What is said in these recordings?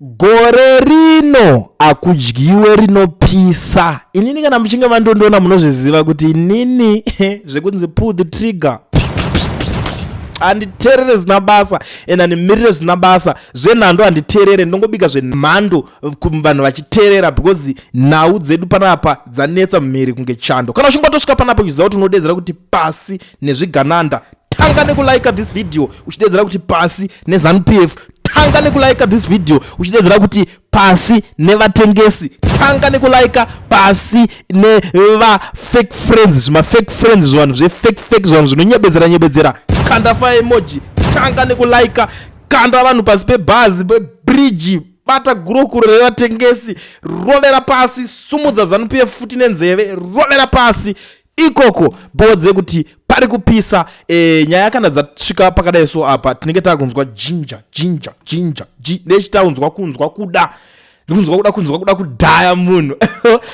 Gore rino akudyiwe rinopisa. Inini kana muchinge mandondiona munozviziva kuti inini zvekunzi pull the trigger handiterere zvisina basa and handimirire zvisina basa. Zvenhando handiterere, ndongobika zvemhando vanhu vachiterera because nhau dzedu panapa dzanetsa mumhiri kunge chando. Kana uchinge watosvika panapa uchiziva kuti unodedzera kuti pasi nezvigananda, tanga nekulike this video uchidedzera kuti pasi neZANU PF. Tanga nekulike this video uchidedzera kuti pasi nevatengesi. Tanga nekulike pasi nevafake friends, zvimafake friends, zvivanhu zvefake fake, zvivanhu zvinonyebedzera nyebedzera. Kanda fire emoji. Tanga nekulike. Kanda vanhu pasi pebhazi, pebridge. Bata gurokuro revatengesi, rovera pasi. Sumudza ZANU PF futi nenzeve, rovera pasi ikoko. Bodze kuti pari kupisa. Nyaya kana dzasvika pakadai so apa tinenge takunzwa jinja jinja jinja nechitaunzwa kunzwa kuda, ndikunzwa kuda, kunzwa kuda kudhaya munhu.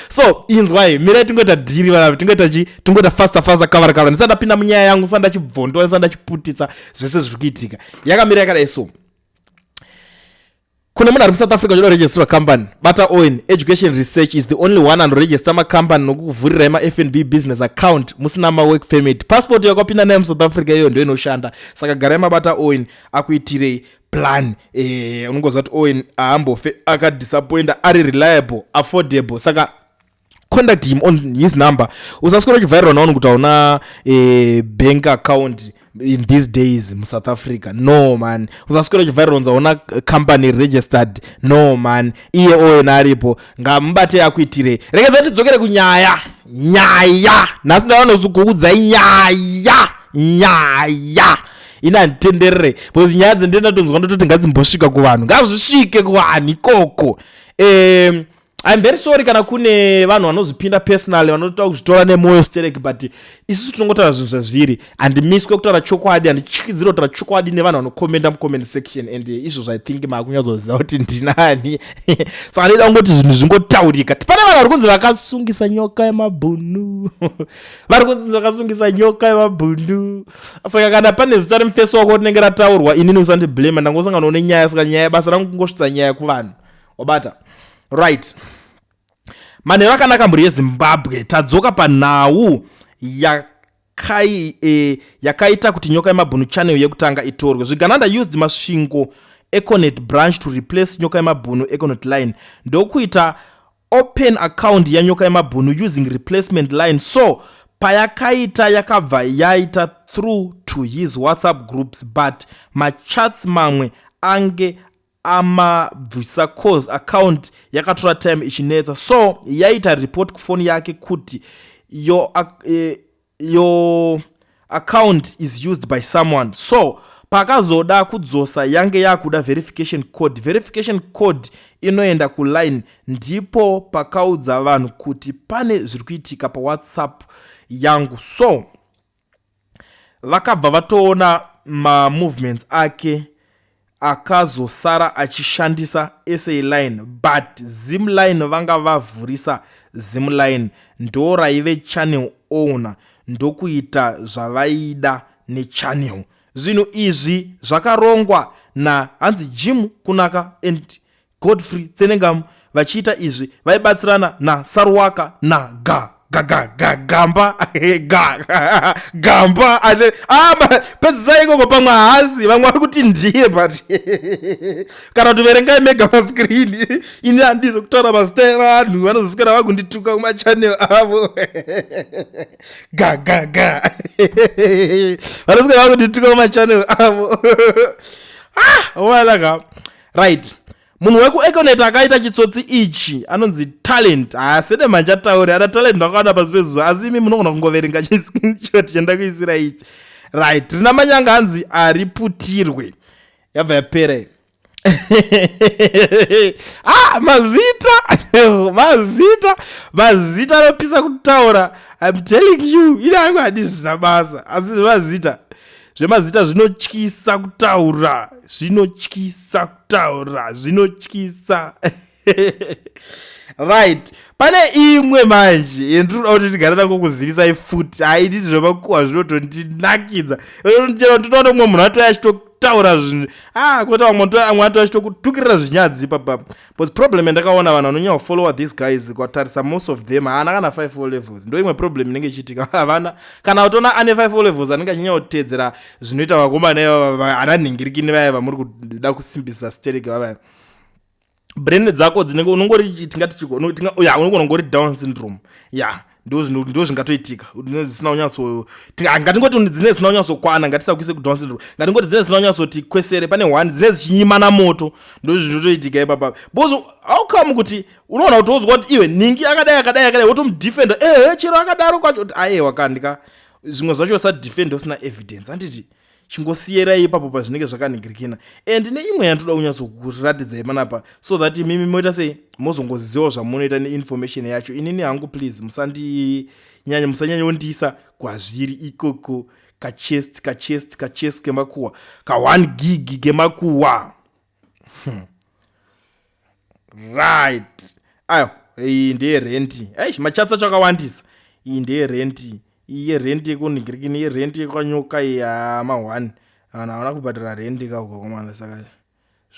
So inzwai, mirai tingoita dhiri vanapa, tingoita chi, tingoita fasta fasta, kavara kavara, ndisati ndapinda munyaya yangu, ndisati ndachibvondoa, ndisati ndachiputitsa zvese zviri kuitika. Yakamira yakadai so: kune munhu ari muSouth Africa uchida kuregisterwa company, bata Owen. Education Research is the only one anoregister macompany nokuvhurirai maFNB business account musina mawork permit. Passport yakwapinda nayo muSouth Africa iyo ndo inoshanda. Saka garai mabata Owen akuitirei plan. Unongoziva kuti Owen haambofe akadisappointa, ari reliable, affordable. Saka contact him on his number. Usaswera uchivharirwa navanhu kuti hauna bank account in these days muSouth Africa. No man, usaswera uchivharirwa unzi hauna company registered. No man, iye Owen aripo, ngamubate akuitirei. Regedza tidzokere kunyaya. Nyaya nhasi ndavanozokuudzai nyaya. Nyaya ini handitenderere because nyaya dzendindatonzwa ndototi ngadzimbosvika kuvanhu, ngazvisvike kuvanhu ikoko. I'm very sorry kana kune vanhu vanozvipinda personally, vanotoda kuzvitora nemwoyo sterek, but isusu tinongotaura zvinhu zvazviri. Handimiswe kutaura chokwadi, handityidziri kutaura chokwadi nevanhu vanokomenda mucomment section. And izvozvo I think maakunyatsoziva kuti ndinani. Saka ndida kungoti zvinhu zvingotaurika. Pane vanhu vari kunzi vakasungisa Nyoka Yemabhunu, vari kunzi vakasungisa Nyoka Yemabhunu. Saka kana pane zita remufesi wako rinenge rataurwa, inini usandiblame, ndangosanganawo nenyaya. Saka nyaya, basa rangu kungosvitsa nyaya kuvanhu. Wabata? Right, manheru akanaka, mhuri yeZimbabwe. Tadzoka panhau yakaita kuti Nyoka Yemabhunu channel yekutanga itorwe. Zvigananda used Masvingo Econet branch to replace Nyoka Yemabhunu Econet line, ndokuita open account yaNyoka Yemabhunu using replacement line. So payakaita, yakabva yaita through to his WhatsApp groups, but machats mamwe ange amabvisa cause account yakatora time ichinetsa. So yaita report kufoni yake kuti your account is used by someone. So pakazoda kudzosa, yange yakuda verification code. Verification code inoenda kuline. Ndipo pakaudza vanhu kuti pane zviri kuitika paWhatsApp yangu. So vakabva vatoona mamovements ake. Akazosara achishandisa SA line, but Zim line vanga vavhurisa. Zim line ndo raive channel owner, ndokuita zvavaida nechannel. Zvinhu izvi zvakarongwa nahanzi Jim Kunaka and Godfrey Tsenengamu. Vachiita izvi vaibatsirana naSaruwaka naga ga ga gamba ga gamba. Ah, pedzisai ikoko. Pamwe haasi, vamwe vari kuti ndiye, but kana kuti verengai mega mascreen. Ini handizo kutaura mazita evanhu, vanozoswera vakundituka kumachannel avo. Ga ga ga, vanoswera vakundituka kumachannel avo. Ah, walaka. Right, munhu wekuEconet akaita chitsotsi ichi anonzi Talent. Haasene manje atauri ana Talent vakawana pasi pezuva, asi imi munogona kungoverenga chiscreenshot chandakuisira ichi. Right, rina manyanga hanzi ariputirwe. Yabva yapera. Ah, mazita, mazita, mazita anopisa kutaura. I'm telling you, ini hangu hadi zvisina basa, asi zvemazita, zvemazita zvinotyisa kutaura, zvinotyisa kutaura, zvinotyisa. Right, pane imwe manje yendinoda kuti tigare tangokuzivisai futi. Haiti zvemakuhwa, zvinotondinakidza. Tinoona mumwe munhu atouya achitotaura. Uchitotaura zvinhu, ah, kwete vamwe amwe ato achitokutukirira zvinyadzi ipapa, because problem yandakaona, vanhu vanonyanya kufollowa these guys, kwatarisa most of them haana kana 5 O levels. Ndo imwe problem inenge ichiitika. Havana kana utoona ane 5 O levels anenge achinyanya kutedzera zvinoita vakomana ivava, ana nhingirikini vaya vamuri kuda kusimbisa stereki vavaya. Brain dzako dzinenge unongori, tingati chiko, ya, unogona kungori Down syndrome. Ya, ndo zvingatoitika. Dzisina kunyatso, ngatingoti dzine zisina kunyatsokwana, ngatisakuise kuDown syndrome, ngatingoti dzine zisina kunyatsoti kwesere pane one, dzine dzichinyimana moto. Ndo zvinotoitika ipapa, because how come kuti unoona kuti wozwa kuti iwe ningi akadai, akadai, akadai, wotomudefenda? Ehe, chero akadaro kwacho kuti aiwa, kandika zvimwe zvacho usadefenda usina evidence, handiti? Chingosiyerai ipapo pazvinenge zvakaningirikina. And neimwe yandoda kunyatsokuratidzai panapa, so that imimi moita sei, mozongozivawo zvamunoita neinformation yacho. Inini hangu, please, musandinyanya, musanyanyondiisa kwazviri ikoko. Kachest, kachest, kachest kemakuhwa, ka1 gig kemakuhwa. Right, ayo, iyi ndeyerenti. Ei, machats acho akawandisa. Iyi ndeyerenti, iyi yerenti yekunhingirikini, yerenti yekwanyoka iyi yama1. Vanhu havana kubhadhara rendi kaukakomana, saka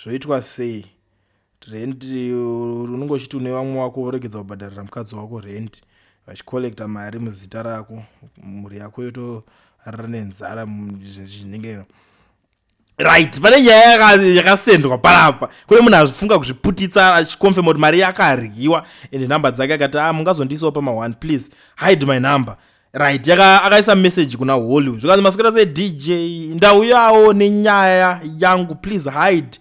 zvoitwa sei renti? Unenge uchiti une vamwe wako, voregedza kubhadharira mukadzi wako renti, vachicollecta mari muzita rako, mhuri yako yotorara nenzara. Zvinenge right. Pane nyaya yakasendwa panapa. Kune munhu azvifunga kuzviputitsa, achiconfirma kuti mari yakaryiwa and nhamba dzake. Akati, "Ah, mungazondiisawo pama1, please hide my number." Right, akaisa message kuna Hollywood, zvikanzi, "Maswera sei DJ? Ndauyawo nenyaya yangu. Please hide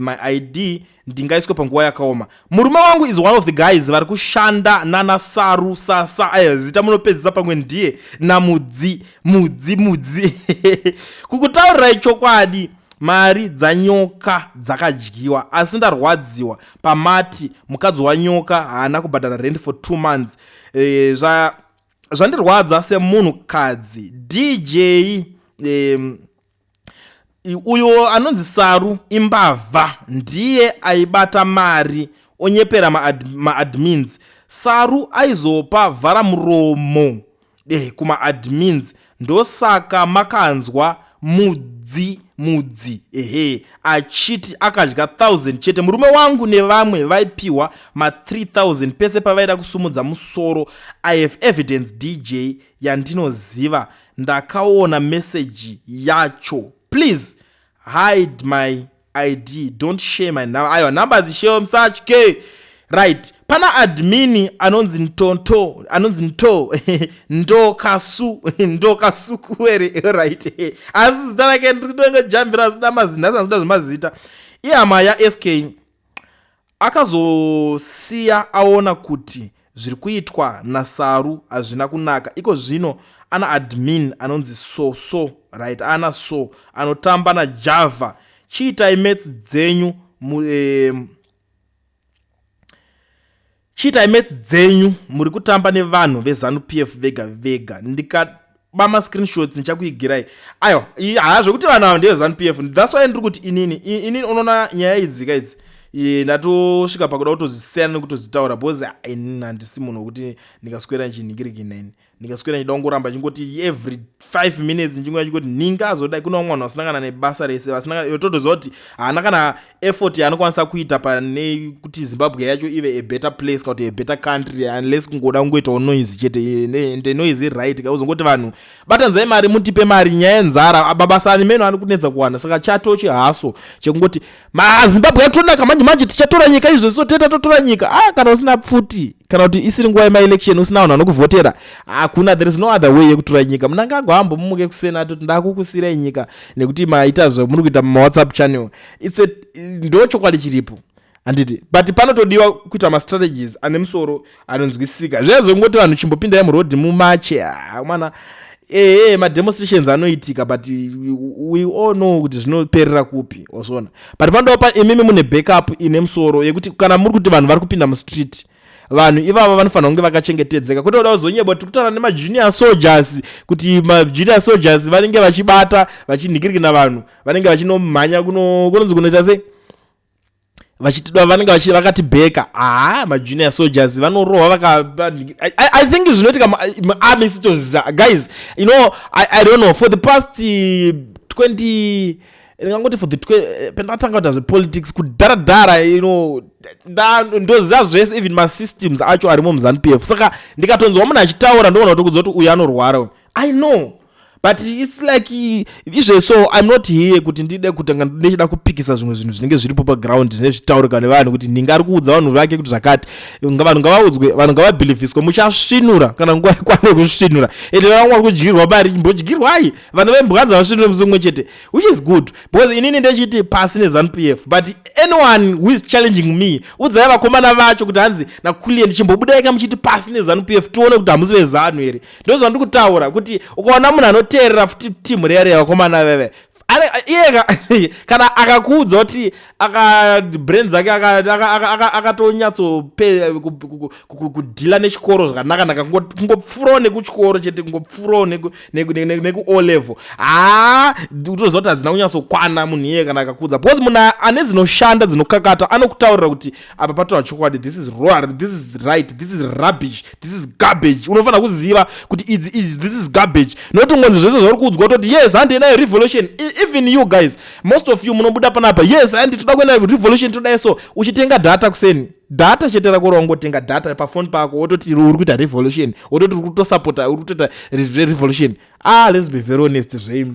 my ID, ndingaiswe panguva yakaoma. Murume wangu is one of the guys vari kushanda nanasaru sasa." Aya zita munopedzisa pamwe ndiye namudzi mudzi mudzi. "Kukutaurirai chokwadi, mari dzanyoka dzakadyiwa, asi ndarwadziwa pamati mukadzi wanyoka haana kubhadhara rent for 2 months. Zvandirwadza semunhukadzi. DJ, uyo anonzi Saru imbavha, ndiye aibata mari onyepera maadmins. Saru aizopa vhara muromo kumaadmins, ndosaka makanzwa mudzi mudzi ehe achiti akadya 1000 chete. Murume wangu nevamwe vaipiwa ma3000 pese pavaida kusumudza musoro. I have evidence, DJ, yandinoziva, ndakaona meseji yacho. Please hide my ID, don't share my number." Aiwa, nhamba dzishewe, musatye. Right, pana admin anonzi Ntonto, anonzi Nto Ndokasu, Ndokasukuwere. Right, asi zita rake ndirikunongojambira, asina mazina, asi asida zvemazita. Ihama yaSK. Akazosiya aona kuti zviri kuitwa naSaru hazvina kunaka. Iko zvino ana admin anonzi Soso. Right, ana so anotamba naJava. Chiitai maths dzenyu chiitai maths dzenyu, muri kutamba nevanhu veZANU PF vega vega. Ndikaba mascreenshots ndichakuigirai." Aiwa, haa, zvekuti vanhu ava ndeveZANU PF, that's why ndiri kuti inini unoona nyaya idzi kaidzi, ndatosvika pakuda kutozvisiyana nekutodzitaura, because inini handisi munhu wekuti ndingaswera nchinhingirikineni, ndingaswera nchida kungoramba chingoti every 5 minutes nchingoya chingoti ninga azodai. Kuna vamwe vanhu vasina kana nebasa rese, vasina, totoziva kuti haana kana effort yaanokwanisa kuita pane kuti Zimbabwe yacho ive a better place kana kuti a better country, unless kungoda kungoitawo noise chete. Ende noise right, kauzongoti vanhu batanzai mari, mutipe mari, nyaya yenzara, mabasa ani meno ari kunetsa kuwana. Saka chato chihaso chekungoti maZimbabwe yatonaka manje manje, tichatora nyika izvozvo, teta totora nyika. Ah, kana usina pfuti, kana kuti isiri nguva yemaelection, usina vanhu vanokuvhotera, hakuna, there is no other way yekutora nyika. Munangagwa ambomumuke kusena atoti ndakukusirai nyika nekuti maita zvamuri kuita mumawhatsapp channel. Its a ndo chokwadi chiripo, handiti? But panotodiwa kuita mastrategies ane musoro, anonzwisisika. Zviya zvekungoti vanhu chimbopindai murodhi mumache, ah, mwana, ehe, mademonstrations anoitika, but we all know kuti zvinoperera kupi, wazviona? But panodawo imimi mune backup ine musoro yekuti kana muri kuti vanhu vari kupinda mustreet, vanhu ivava vanofanira kunge vakachengetedzeka, kwete kuda kuzonyeba tiri kutaura nemajunior soldiers, kuti majunior soldiers vanenge vachibata, vachinhikirikina vanhu, vanenge vachinomhanya kunonzi kunoita sei, vachitidwa, vanenge vakati bheka. Haa, majunior soldiers vanorohwa vaka I think zvinoitika muarmy sitoziza. Guys, I don't know, for the past 20, ndingangoti for the pendakatanga kuita zvepolitics kudharadhara, ndoziva zvese, even masystems acho arimo muZANU PF. Saka ndikatonzwa munhu achitaura, ndoona kutokudza kuti uyu anorwara. I know, but it's like izveso, I'm not here kuti ndide kutanga ndichida kupikisa zvimwe zvinhu zvinenge zviripo paground, zvinenge zvichitaurika nevanhu, kuti ndinga ari kuudza vanhu vake kuti zvakati. Vanhu ngavaudzwe, vanhu ngavabhilivhiswe. Muchasvinura kana nguva ikwane kusvinura. Ende vamwe vari kudyirwa mari, mbodyirwai. Vanhu vembwanza vasvinure musi mumwe chete, which is good, because inini ndechiti pasi neZANU PF. But anyone who is challenging me, udzai vakomana vacho kuti hanzi nakulie ndichimbobudaika muchiti pasi neZANU PF, tione kuti hamusi veZANU here. Ndo zvandiri kutaura kuti ukaona munhu anoteerera futi timu reya reya, vakomana veve, iyeka kana akakuudza kuti aka brain dzake akatonyatsope kudhila nechikoro zvakanaka-naka, kungopfuurawo nekuchikoro chete, kungopfuurawo neku-O level, haa, utoziva kuti hadzina kunyatsokwana munhu iyeye kana akakuudza, because munhu ane dzinoshanda dzinokakata anokutaurira kuti apa pataura chokwadi, this is wrong, this is right, this is rubbish, this is garbage. Unofanira kuziva kuti idzi idzi, this is garbage, nokuti ngonzi zvese zvauri kuudzwa kutoti yes, handienayo revolution. Even you guys, most of you munobuda panapa, yes, handi toda kuenda revolution, todai. So uchitenga data kuseni, data chete rako raungotenga data pafoni pako, wototi uri kuita revolution, wototi uri kutosapota, uri kutoita revolution. Ah, let's be very honest zveimi,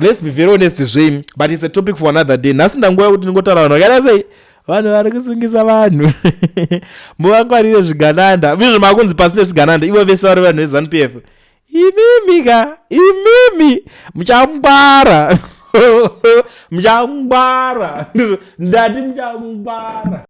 let's be very honest zveimi. But it's a topic for another day. Nhasi ndanguva yekuti ndingotaura vanhu vakaita sei, vanhu vari kusungisa vanhu, muvangwarire zvigananda. Izvo makunzi pasi nezvigananda, ivo vese vari vanhu veZANU PF. Imimi ka, imimi muchangwara, muchangwara, ndati muchangwara.